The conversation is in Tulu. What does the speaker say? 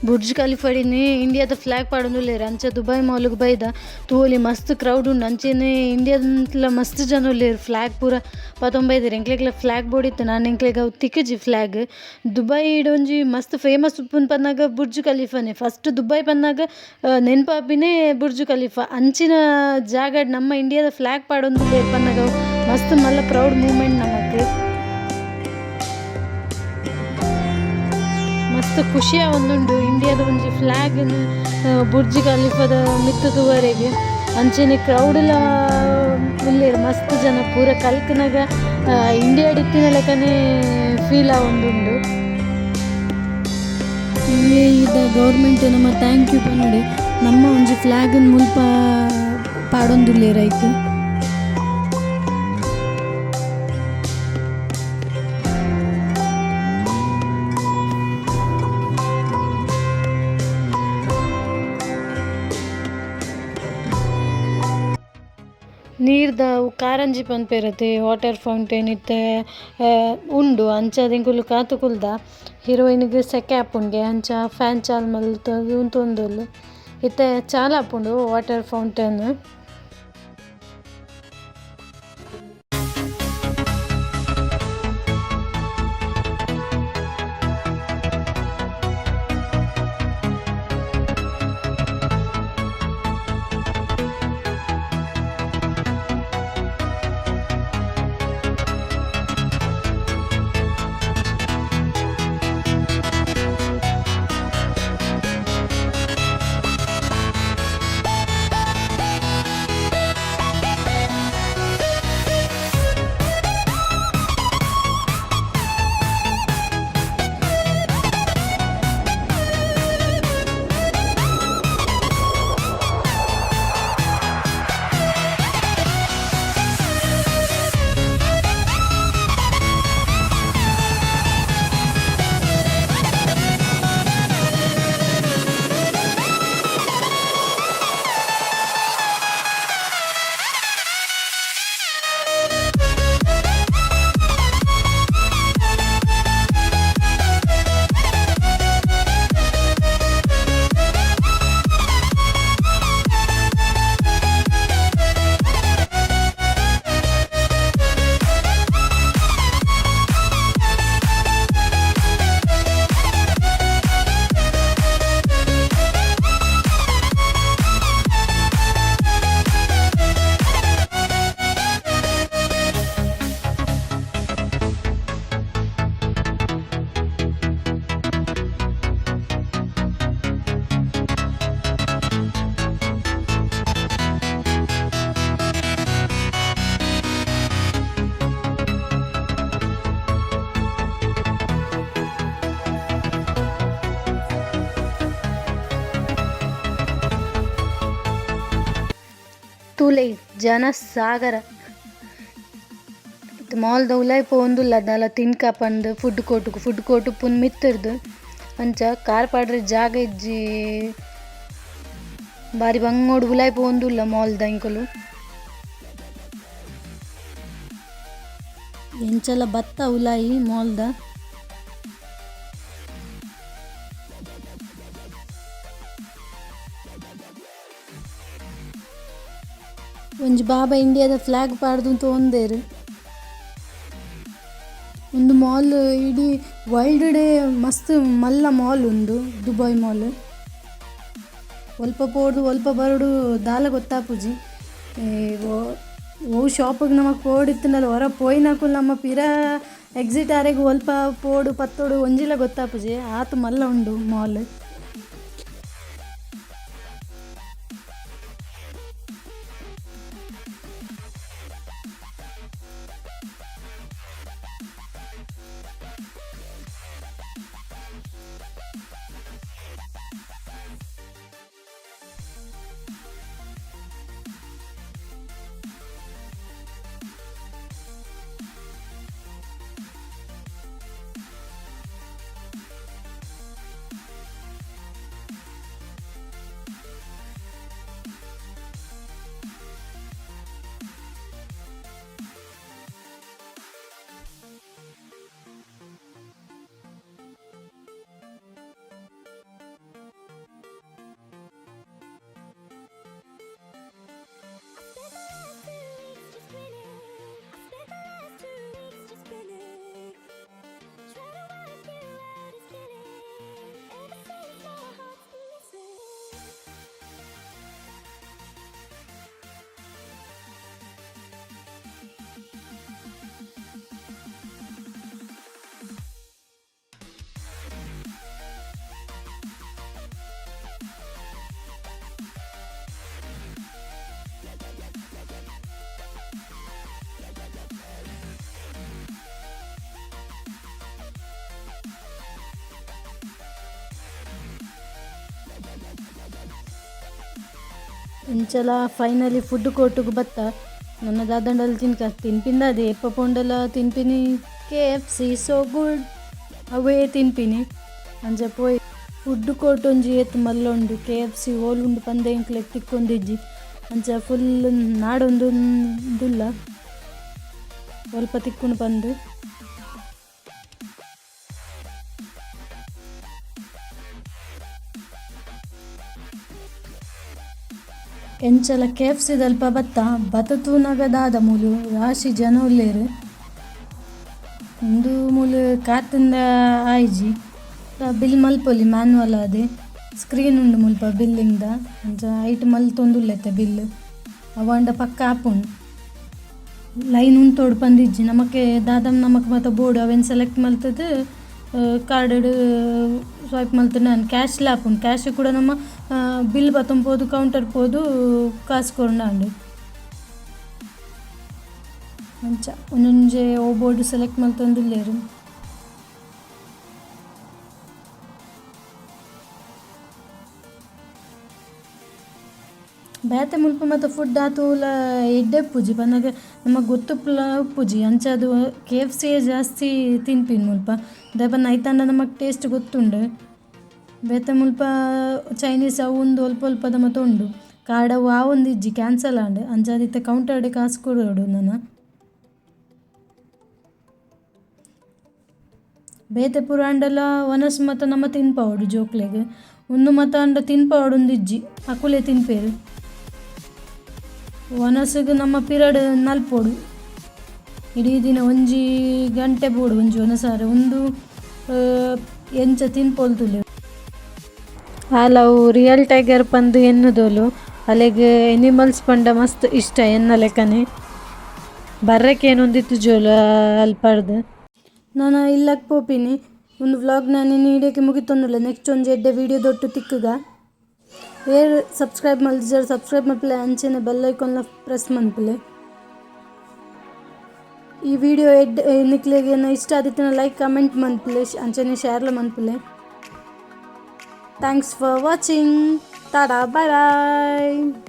ಬುರ್ಜ್ ಖಲೀಫಡ್ ಇನಿ ಇಂಡಿಯಾದ ಫ್ಲೇಗ್ ಪಾಡೊಂದುಲ್ಲೆರ್ ಅಂಚ ದುಬೈ ಮಾಲ್ ಗ್ ಬೈದ ತೂವೊಲಿ ಮಸ್ತ್ ಕ್ರೌಡ್ ಉಂಡು ಅಂಚನೆ ಇಂಡಿಯಾದಂತಲ ಮಸ್ತ್ ಜನ ಉಲ್ಲೆರ್ ಫ್ಲೇಗ್ ಪೂರ ಪತೊಂದು ಬೈದೆರ್ ಎಂಕ್ಲೆಗ್ಲ ಫ್ಲೇಗ್ ಬೋಡಿತ್ತುಂಡು ಆಂಡ ಎಂಕ್ಲೆಗ್ ಅವು ತಿಕುಜಿ ಫ್ಲೇಗ್ ದುಬೈಡ್ ಒಂಜಿ ಮಸ್ತ್ ಫೇಮಸ್ ಉಪ್ಪುನು ಪನ್ನಗ ಬುರ್ಜ್ ಖಲೀಫಾನೆ ಫಸ್ಟ್ ದುಬೈ ಪನ್ನಗ ನೆನ್ಪಾಪಿನೆ ಬುರ್ಜ್ ಖಲೀಫ ಅಂಚಿನ ಜಾಗಡ್ ನಮ್ಮ ಇಂಡಿಯಾದ ಫ್ಲೇಗ್ ಪಾಡೊಂದುಲ್ಲೆರ್ ಪನ್ನಗ ಅವು ಮಸ್ತ್ ಮಲ್ಲ ಪ್ರೌಡ್ ಮೂಮೆಂಟ್ ನಮಕ್. ಮಸ್ತ್ ಖುಷಿ ಆವೊಂದುಂಡು ಇಂಡಿಯಾದ ಒಂಜಿ ಫ್ಲೇಗ್ ನ್ ಬುರ್ಜ್ ಖಲೀಫದ ಮಿತ್ತ್ ತೂವರೆಗ್ ಅಂಚನೆ ಕ್ರೌಡ್ ಲ ಉಲ್ಲೆರ್ ಮಸ್ತ್ ಜನ ಪೂರ ಕಲ್ಕುನಗ ಇಂಡಿಯಾ ಡ್ ಇತ್ತಿನ ಲೆಕನೆ ಫೀಲ್ ಆವೊಂದುಂಡು. ಯು.ಎ.ಇ ದ ಗವರ್ನಮೆಂಟ್ ನಮ thank you ಪನೊಡೆ ನಮ್ಮ ಒಂಜಿ ಫ್ಲೇಗ್ ನ್ ಮುಲ್ಪ ಪಾಡೊಂದುಲ್ಲೆರ್ ಐಕ್. ನೀರ್ದ ಅವು ಕಾರಂಜಿ ಪನ್ಪೆರತೆ ವಾಟರ್ ಫೌಂಟೈನ್ ಇತ್ತೆ ಉಂಡು ಅಂಚಾದ್ ಎಂಕುಲು ಕಾತ್ ಕುಲ್ದ ಹೀರೋಯಿನ್ ಗ್ ಸೆಕೆ ಆಪುಂಡೆ ಅಂಚ ಫ್ಯಾನ್ ಚಾಲು ಮಲ್ತುದು ಉಂತೊಂದುಲ್ಲು ಇತ್ತೆ ಚಾಲು ಆಪುಂಡು ವಾಟರ್ ಫೌಂಟೈನ್. ತೂಲೆ ಜನ ಸಾಗರ. ಇತ್ತೆ ಮಾಲ್ ದ ಉಲಾಯಿ ಪೋವೊಂದುಲ್ಲ ದಾಲ ತಿನ್ಕ ಪಂದ್ ಫುಡ್ ಕೋರ್ಟ್ ಗು ಫುಡ್ ಕೋರ್ಟ್ ಉಪ್ಪುನು ಮಿತ್ತುರ್ದು ಅಂಚ ಕಾರ್ ಪಾಡ್ರೆ ಜಾಗ ಇಜ್ಜಿ. ಬಾರಿ ಬಂಗೋಡು ಉಲಾಯಿ ಪೋವೊಂದುಲ್ಲ ಮಾಲ್ ದ ಎಂಕುಲು. ಎಂಚಲ ಬತ್ತ ಉಲಾಯಿ ಮಾಲ್ ದ. ಒಂಜಿ ಬಾಬಾ ಇಂಡಿಯಾದ ಫ್ಲೇಗ್ ಪಾಡ್ದ್ ಉಂತೊಂದೆರ್. ಉಂದು ಮಾಲ್ ಇಡೀ ವರ್ಲ್ಡ್ ಡೇ ಮಸ್ತ್ ಮಲ್ಲ ಮಾಲ್ ಉಂದು ದುಬೈ ಮಾಲ್. ಒಲ್ಪ ಪೋವೊಡು ಒಲ್ಪ ಬರೊಡು ದಾಲ ಗೊತ್ತಾಪುಜಿ. ಒವು ಶೋಪ್ ಗು ನಮಕ್ ಪೋವೊಡಿತ್ತುಂಡಲ ಒರ ಪೋಯಿನಕುಲು ನಮ ಪಿರ ಎಕ್ಸಿಟ್ ಆವೆರೆಗ್ ಒಲ್ಪ ಪೋವೊಡು ಪತ್ತೊಡು ಒಂಜಿಲ ಗೊತ್ತಾಪುಜಿ ಆತ್ ಮಲ್ಲ ಉಂಡು ಮಾಲ್. ಇಂಚಲ ಫೈನಲಿ ಫುಡ್ ಕೋರ್ಟುಗು ಬತ್ತ. ನನ ದಾದಂಡಲ ತಿನ್ಕ ತಿನ್ಪಿಂದ ಅದೇ ಏಪ ಪೋಂಡಲ ತಿನ್ಪಿನಿ K F C so good ಅವೇ ತಿನ್ಪಿನಿ. ಅಂಚ ಪೋಯಿ ಫುಡ್ ಕೋರ್ಟ್ ಒಂಜಿ ಏತ್ ಮಲ್ಲ ಉಂಡು. ಕೆ ಎಫ್ ಸಿ ಓಲುಂಡು ಪಂದ್ ಎಂಕ್ಲೆಗ್ ತಿಕ್ಕೊಂದಿಜ್ಜಿ. ಅಂಚ ಫುಲ್ ನಾಡೊಂದು ಉಲ್ಲ ಒಲ್ಪ ತಿಕ್ಕುಂಡು ಪಂದ್. ಎಂಚಲ ಕೆ ಎಫ್ ಸಿ ದಲ್ಪ ಬತ್ತ ಬತ್ತ ತೂನಗ ದಾದ ಮೂಲು ರಾಶಿ ಜನ ಉಲ್ಲೆರ್. ಉಂದು ಮೂಲು ಕಾತುಂಡ ಆಯಿಜಿ. ಬಿಲ್ ಮಲ್ಪೊಲಿ ಮ್ಯಾನುವಲ್ ಆದ್ ಸ್ಕ್ರೀನ್ ಉಂಡು ಮುಲ್ಪ ಬಿಲ್ಲಿಂಗ್ ದ ಅಂಚ ಐಟ್ ಮಲ್ತೊಂದುಲ್ಲೆತೆ ಬಿಲ್ಲ್ ಅವಾಂಡ ಪಕ್ಕ ಆಪುಂಡು. ಲೈನ್ ಉಂತೊಡು ಪಂದ್ ಇಜ್ಜಿ ನಮಕ್ ದಾದ ನಮಕ್ ಮಾತ ಬೋಡು ಅವೆನ್ ಸೆಲೆಕ್ಟ್ ಮಲ್ತುದು ಕಾರ್ಡ್ ಡ್ ಸ್ವೈಪ್ ಮಲ್ತ್ಂಡ ಆಂಡ್ ಕ್ಯಾಶ್ ಲ ಆಪುಂಡು. ಕ್ಯಾಶ್ ಕೂಡ ನಮ ಬಿಲ್ಲ್ ಪತೊಂದು ಪೋದು ಕೌಂಟರ್ ಪೋದು ಕಾಸ್ ಕೊರ್ಂಡ ಆಂಡ್. ಅಂಚ ಒಂಜೊಂಜೆ ಒವು ಬೋಡು ಸೆಲೆಕ್ಟ್ ಮಲ್ತೊಂದುಲ್ಲೆರ್. ಬೇತೆ ಮುಲ್ಪ ಮಾತ ಫುಡ್ ಆತ್ ಒವುಲ ಎಡ್ಡೆ ಇಪ್ಪುಜಿ ಪನ್ನಗ ನಮಕ್ ಗೊತ್ತುಪ್ಪುಲ ಇಪ್ಪುಜಿ ಅಂಚಾದ್ ಕೆ ಎಫ್ ಸಿ ಜಾಸ್ತಿ ತಿನ್ಪಿನಿ ಮುಲ್ಪ ದಾಯೆ ಪಂಡ ಐತಾಂಡ ನಮಕ್ ಟೇಸ್ಟ್ ಗೊತ್ತುಂಡು. ಬೇತೆ ಮುಲ್ಪ ಚೈನೀಸ್ ಅವು ಉಂದು ಒಲ್ಪ ಒಲ್ಪದ ಮಾತ ಉಂಡು. ಕಾರ್ಡ್ ಅವು ಆವೊಂದಿಜ್ಜಿ ಕ್ಯಾನ್ಸಲ್ ಆಂಡ್ ಅಂಚಾದ್ ಇತ್ತೆ ಕೌಂಟರ್ ಡೆ ಕಾಸ್ ಕೊರೊಡು ನನ. ಬೇತೆ ಪೂರ ಆಂಡಲ ವನಸ್ ಮಾತ ನಮ ತಿನ್ಪಾವೊಡು ಜೋಕ್ಲೆಗ್. ಉಂದು ಮಾತ ಆಂಡ ತಿನ್ಪಾವೊಡು ಇಜ್ಜಿ ಅಕುಲೇ ತಿನ್ಪೆರ್. ವನಸುಗು ನಮ್ಮ ಪಿರಡ್ ನಲ್ಪೊಡು. ಇಡೀ ದಿನ ಒಂಜಿ ಗಂಟೆ ಬೋಡು ಒಂಜಿ ವನಸಾರೆ ಉಂದು ಎಂಚ ತಿನ್ಪೊಲು ತೂಲೆ. ಆಲ್ ಅವು ರಿಯಲ್ ಟೈಗರ್ ಪಂದ್ ಎನ್ನುದೊಲು. ಅಲೆಗ್ ಎನಿಮಲ್ಸ್ ಪಂಡ ಮಸ್ತ್ ಇಷ್ಟ ಎನ್ನ ಲೆಕ್ಕನೆ. ಬರ್ರೆ ಕೇನೊಂದಿತ್ತಿಜೊಲು ಅಲ್ಪರ್ದ್. ನನ ಇಲ್ಲಗ್ ಪೋಪಿನಿ. ಉಂದು ವ್ಲಾಗ್ ನು ಇನಿ ಇಡೆಗ್ ಮುಗಿತೊಂದುಲ್ಲೆ. ನೆಕ್ಸ್ಟ್ ಒಂಜಿ ಎಡ್ಡೆ ವೀಡಿಯೋ ದೊಟ್ಟು ತಿಕ್ಕುಗ. ಏರ್ ಸಬ್ಸ್ಕ್ರೈಬ್ ಮಲ್ತಿಜರ್ ಸಬ್ಸ್ಕ್ರೈಬ್ ಮಲ್ಪುಲೆ ಅಂಚನೆ ಬೆಲ್ ಐಕಾನ್ ಲ ಪ್ರೆಸ್ ಮನ್ಪುಲೆ. ಈ ವಿಡಿಯೋ ಎಡ್ಡೆ ನಿಕ್ಲೆಗ್ ಇಷ್ಟ ಆದಿತ್ತಿನ ಲೈಕ್ ಕಮೆಂಟ್ ಮನ್ಪುಲೆ ಅಂಚನೆ ಶೇರ್ ಲ ಮನ್ಪುಲೆ. Thanks for watching. Tata bye bye.